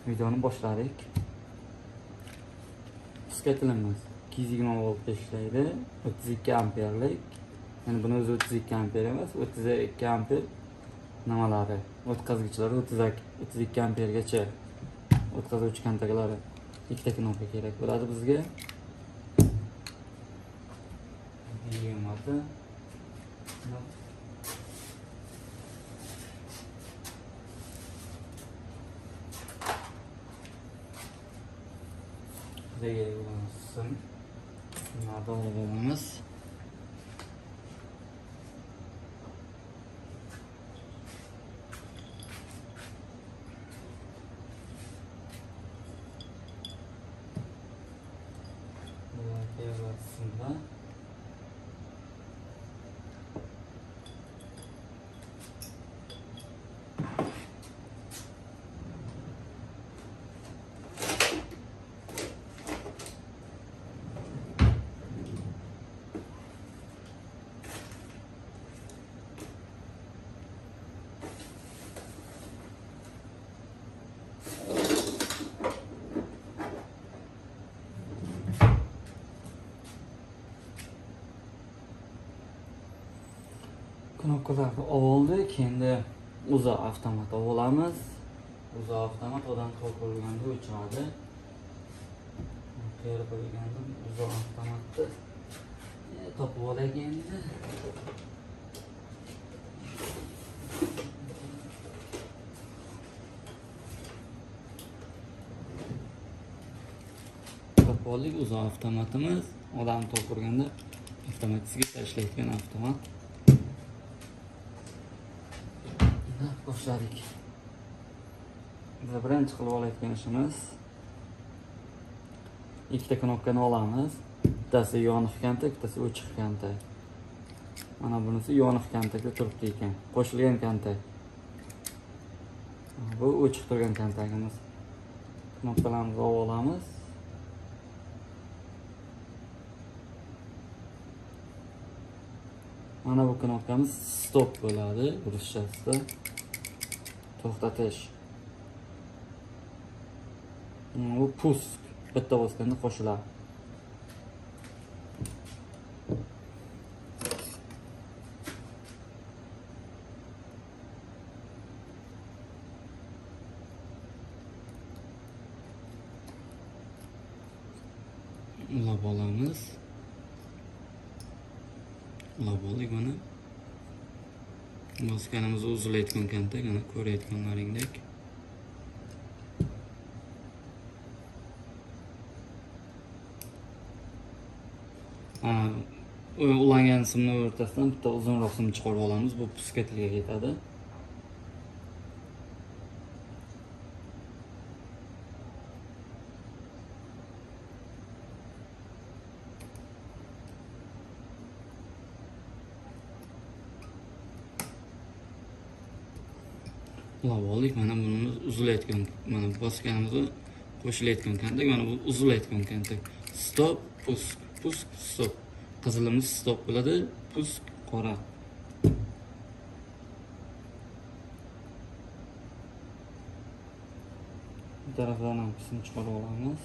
Videoni boshladik. Piskatelimiz 220 voltda ishlaydi, 32 amperlik. Ya'ni buni o'zi 32 amper emas, 32 amper nimalari, o'tkazgichlari 32 ampergacha o'tkazuvchi kontaklari. Ikkita knopka kerak bo'ladi bizga. 20. Bizga kerak bo'lgan sim. Bunlarni olib olamiz. Bular kerak simlar. Knopkalarni oldik. Endi uza avtomat olamiz. Uza avtomat odam tok qo'yilganda o'chadi. Qayerga qo'ygandim uza avtomatni topib olaylik endi. Topib oldik uza avtomatimiz. Odam tok urganda avtomatik tashlaydigan avtomat. Boshladik. Biz birinchi qilib olayotgan ishimiz ikkita knopkani olamiz. Bittasi yoniq kontak, bittasi o'chiq kontak. Mana bunisi yoniq kontakda turibdi ekan, qo'shilgan kontak. Bu o'chiq turgan kontaktimiz. Knopkalarimizni olib olamiz. Mana bu knopkamiz stop bo'ladi ruschasida. To'xtatish. Bu pusk. Bitta bosganda qo'shiladi. Ulab olamiz. Ulab oldik mana. Bosganimiz uzilayotgan kontak, ana ko'rayotganlaringdek. Ulangan simni o'rtasidan bitta uzunroq sim chiqarib olamiz. Bu puskatga ketadi. Ulab oldik. Mana bunimiz uzilayotgan, mana bosganimizda qo'shilayotgan kontak, mana bu uzilayotgan kontak. Stop, pusk, pusk, stop. Qizilimiz stop bo'ladi, pusk qora. Bu tarafdan ham qism chiqarib olamiz.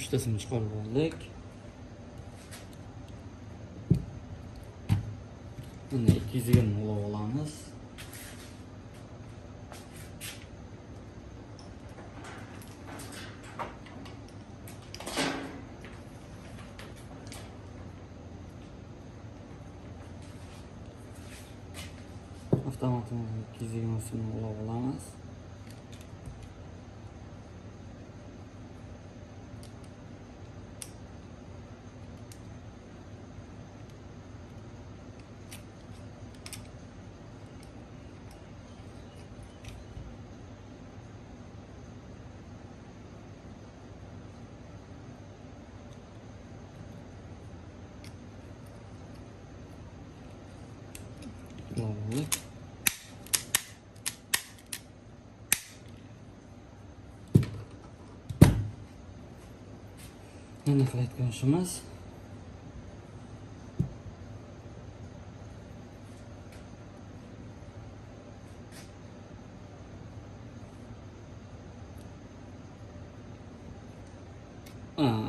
Uchtasini chiqarib oldik. Endi 220 ulab olamiz. Avtomatimizni 220 ulab olamiz. Oldik. Endi qilayotgan ishimiz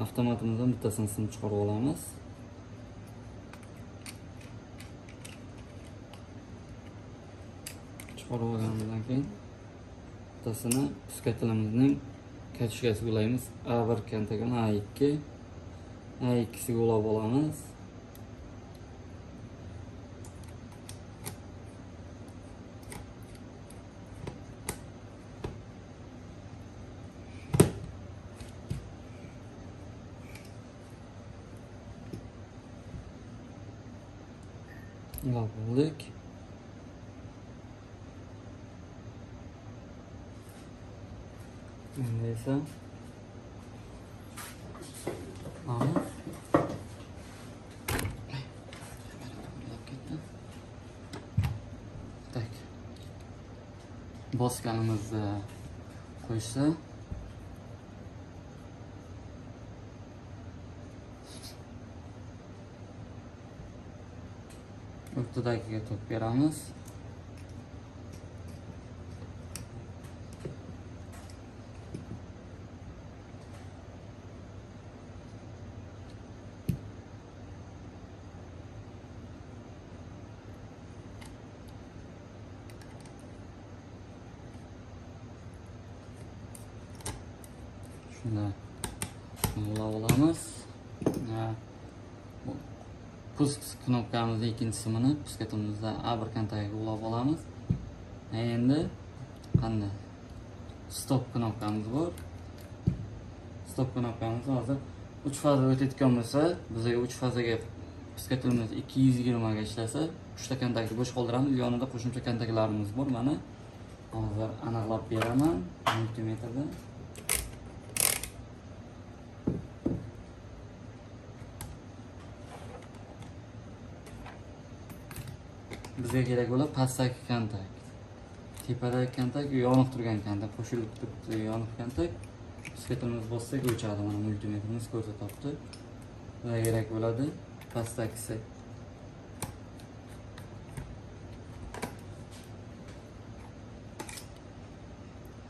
avtomatimizdan bittasini sim chiqarib olamiz. Chiqarib olganimizdan keyin bittasini piskatilimizning katushkasiga ulaymiz. A1 kontakini A2, A2siga ulab olamiz. Ulab oldik. Endi esa tak bosganimizni qo'ysa o'rtadagiga tok beramiz. Shunda ulab olamiz. Pusk knopkamizning ikkinchi simini piskatimizda A1 kontakiga ulab olamiz. Endi qanday? Stop knopkamiz bor. Stop knopkamiz hozir 3 faza o'tayotgan bo'lsa, bizga 3 fazaga piskatilimiz 220 ga ishlasa, 3 ta kontakni bo'sh qoldiramiz. Yonida qo'shimcha kontaktlarimiz bor. Mana hozir aniqlab beraman multimetrda. Bizga kerak bo'ladi pastdagi kontakt, tepadagi kontakt, yoniq turgan kontakt, qo'shilib turibdi yoniq kontakt. Piskatilimiz bossak o'chadi, mana multimetrimiz ko'rsatyapti. Bizga kerak bo'ladi pastdagisi.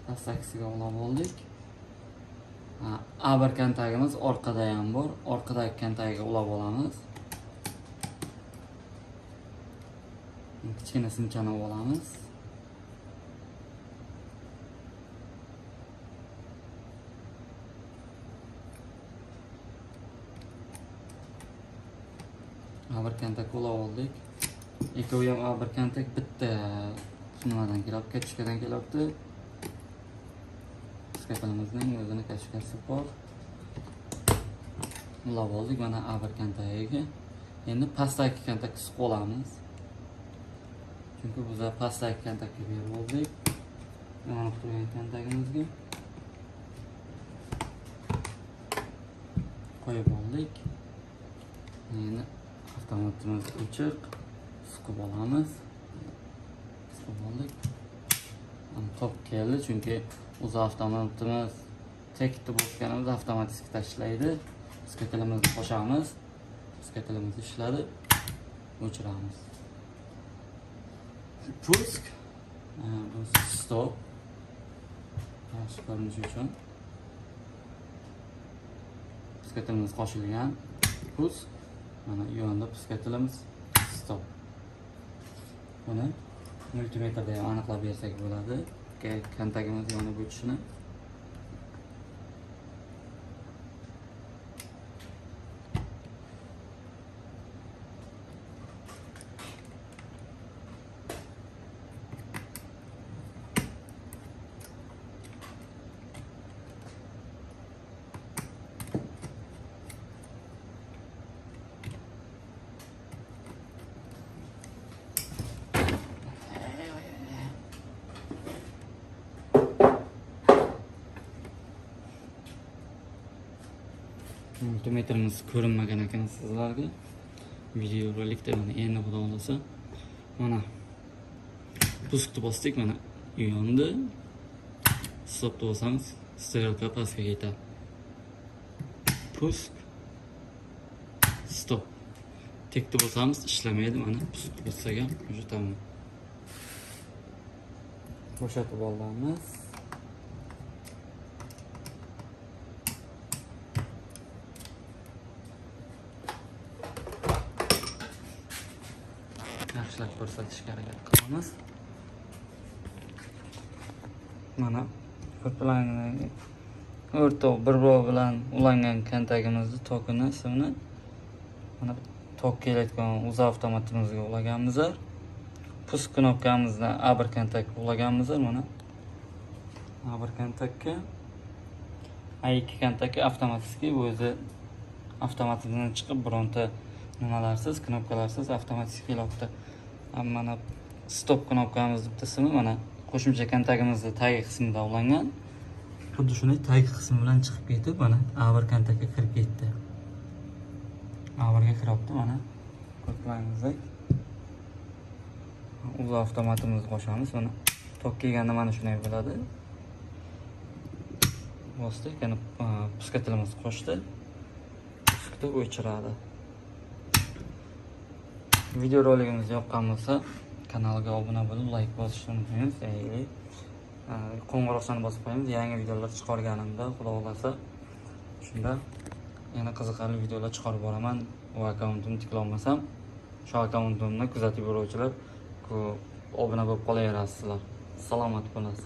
Pastdagisiga ulab oldik. A1 kontagimiz orqada ham bor. Orqadagi kontagiga ulab olamiz. Kichkina simchani olamiz. A1 kontak ulab oldik. Ikkovi ham A1 kontak bitta nimadan kelyapti, katushkadan kelyapti. Piskatilimizning o'zini katushkasi bor. Ulab oldik mana A1 kontagiga. Endi pastdagi kontakni suqib olamiz. Chunki biz pastdagi kontaktga berib oldik. Yonib turgan kontaktimizga qo'yib oldik. Endi avtomatimiz o'chiq, suqib olamiz. Suqib oldik. Tok keldi chunki o'zi avtomatimiz chekitib bosganimiz avtomatik tashlaydi. Piskatilimizni qo'shamiz. Piskatilimiz ishladi. O'chiramiz. Pusk, bu stop. Yaxshi ko'rinishi uchun piskatilimiz qo'shilgan. Pusk, mana yonida piskatilimiz stop. Buni multimetrda ham aniqlab bersak bo'ladi. Kontaktimiz yonib o'chishini. Multimetrimiz ko'rinmagan ekan sizlarga. Video rolikda mana endi xudo xolasa. Mana Пуск ni bosdik, mana yondi. Stopni bosamiz, strelka pastga ketadi. Пуск, stop. Tekni bosamiz, ishlamaydi, mana пуск bossak ham уже tamom. Bo'shatib olamiz. Yaxshilab ko'rsatishga harakat qilamiz. Mana ko'rpalarni o'rtoq bir-biri bilan ulangan kontakimizni tokini, simini mana tok kelayotgan uz avtomatimizga ulaganmiz. Пуск knopkamizdan A1 kontak ulaganmiz, mana A1 kontakka, A2 kontakka avtomatik bu o'zi avtomatizmdan chiqib bironta nimalarsiz, knopkalarsiz avtomatik kelyapti. Mana stop knopkamizni bitta simi mana qo'shimcha kontakimizni tagi qismida ulangan. Xuddi shunday tagi qismi bilan chiqib ketib, mana A1 kontakka kirib ketdi. A1 ga kiryapti, mana ko'rganingizdek. Uz avtomatimizni qo'shamiz, mana tok kelganda mana shunday bo'ladi. Bosdik, yana пускателimiz qo'shdi. Пуск ni o'chiradi. Video roligimiz yoqqan bo'lsa, kanalga obuna bo'lib, like bosishni unutmaymiz. Qo'ng'iroqchani bosib qo'yamiz. Yangi videolar chiqarganimda, xudo xohlasa, shunda yana qiziqarli videolar chiqarib boraman. U akkauntimni tiklolmasam, shu akkauntimni kuzatib boruvchilar obuna bo'lib qolaverasizlar. Salomat bo'lasizlar.